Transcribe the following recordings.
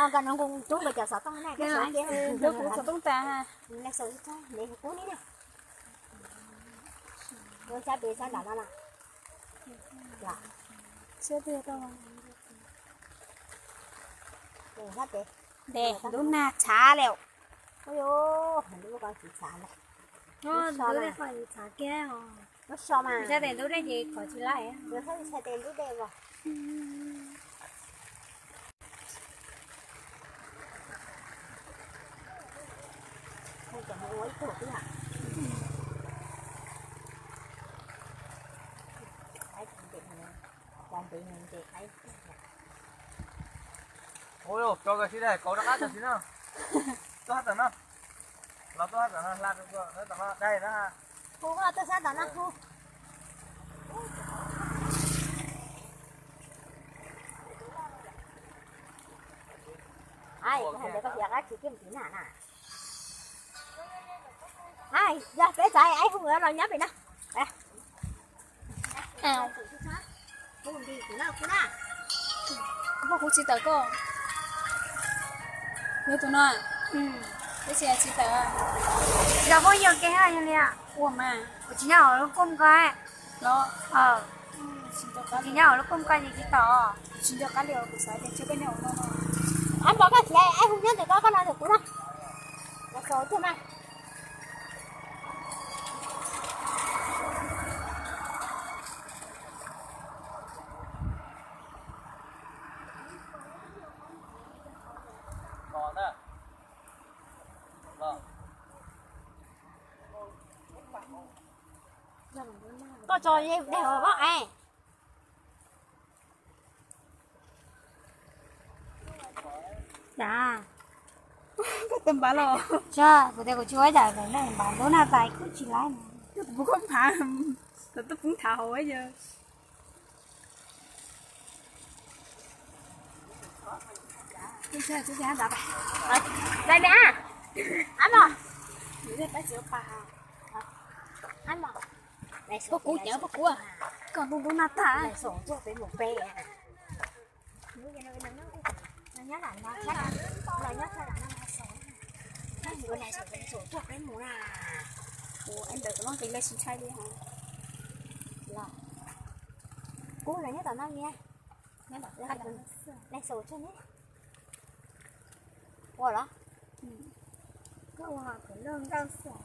Nkawd no kuv rub nkawd cov xov tooj na, nkawd kuv xov tooj tas. Sab pem sab nram no na. Sab pem. Ntuj nag tshav lawm. Ub, lub ko tsis tshav lawm. Lub so na. Lub so mas. Tshaj tes ntub dej ces kom tsis laib. Tshaj tes ntub dej os. Ua, tso kawg sib dai, kauv rov qab tam sim no. Tuaj hab tom no. Los tuaj hab tom no, hla rau tom no dai na. Hu, tuaj sab tom no hu. Ai, kuv hais ntawd koj tsis qab tsis kiag mus tim na na. Ai, yog peb txav aib hu los nyob pem na. Koj kuv tsis tawm koj. Yog tus no. Tab sis tsis tawm. Yog phooj ywg ke yog li. Ua mas. Kuv tsis nyob hauv lub kooj ko. Los. Kuv tsis nyob hauv lub kooj ko ces tsis tau. Tsis nco qab li os, kuv xav tias tsis koj nyob hauv no no. Ab, npog koj txiv, aib hu nyob ntawm koj, koj los ntawm kuv no. Los xaus tuaj mas. Koj tso dej hauv koj es. Dav. Koj tus npav los. Tso, kuv tias kuv tsis ua cas, npav ntub nag tais kuj tsis laib. Kuv koj npav, kuv twb poob thav hauv yog. Dai me a, ab mos, ab mos, poj kuv cawv poj kuv, koj ntub ntub nag tais. Ua ntawm no ces lawv tsis ntshai li hos. Kuv los nyob tom no, lawv xaus tso ne. Ua los? Koj ua kom loj nkauj xwb.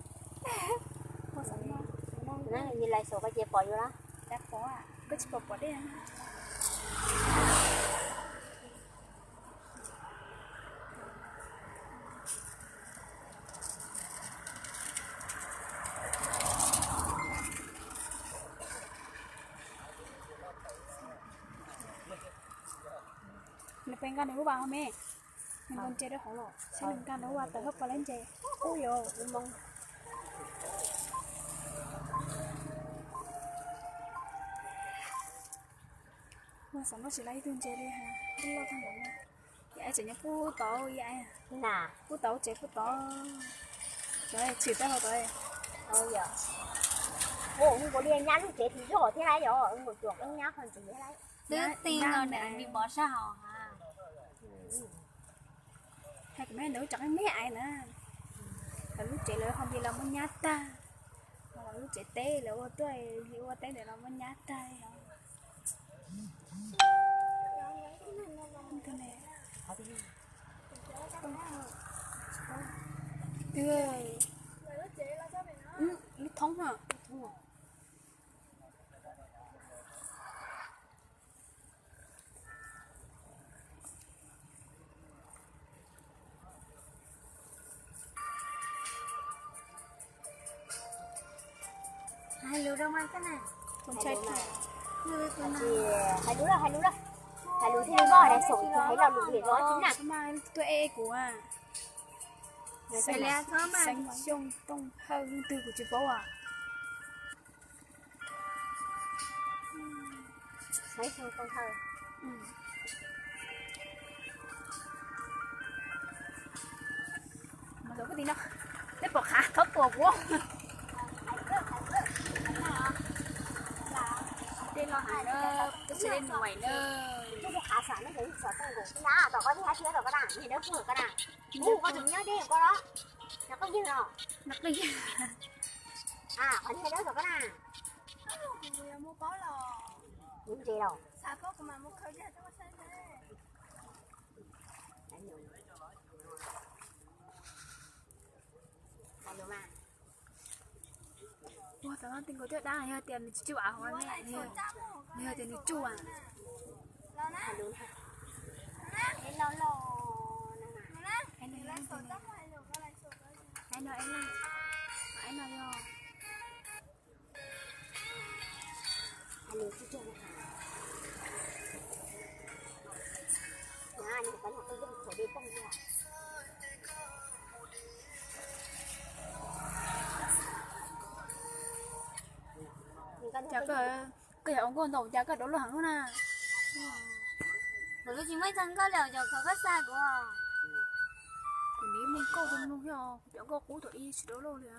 Yog lawv xaus koj ces pom yus los? Koj tsis pom pom dej. Nws pes nkag nws lub vas hauv me, nws nkaus ntses rau hauv los, saib nws nkag nws lub vas tawm hauv pas lab ntses. Ub yuav moo. Ua xav muab tsis laib ib tug ntses li hos, ib loj tag npaum no. Ib tseem nyob pub tod, ib pub tod tsev pub tod. Tshwm tau hauv tod. Ua li nyab lub tsev tsis zog thiab lawm, yog nkaus cuam qeeb nyab qhov ntxiv thiab lawm. Twb tij no nws li pov sab hauv ha. Hais kom me ntawd cov qeej me aiv na, lawv lub tsev lawv ho nti los muab nyab tag, lub tsev teb lawv ua tuaj li ua teb ntawd los muab nyab tag. Lub thoob no. Hais lus rau mas koj na. Hais lus, hais lus, hais lus thiaj li loj, lais xaum hais lo lus li zov tsis na. Tuaj eb kuv. Xeeb Xyooj Tooj Hawj leej twg kuv tsis paub as. Xeeb Xyooj Tooj Hawj. Mas zov pub tim no, peb pom qhav thov tuam kuv. Sawv daws nua na. Tom koj thiab tom koj na, niag dawb paug tom koj na. Mus koj tus nyob deb koj los. Nws qeej yawg los. Qhov niag dawb tom koj na. Kuv ntse los. Ua tom no ti nkaus caj dab, yog tias nws tsis tsuj av hov ne, nws yog tias nws tsuj av. Cas koj, koj yog ua nkauj ntau cas koj dob loj heev lub na. Kuv tsis muaj ib txog nkauj li os, koj xa kuv. Kuv nim muaj nkauj tus mloog thiab, kuv cov nkauj qub thaum ub tsis dob loj li.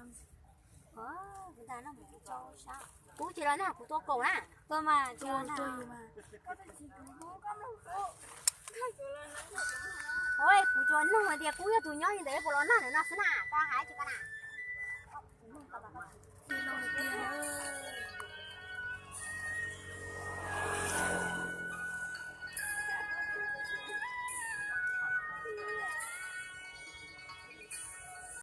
Kuv tsis los na, kuv tua kaus na. Tua mas, tua mas. Kuv tsuas nug hais tias kuv yog tus nyob li ntawd puas los nag ntawm no xwb na, koj hais tsis koj na.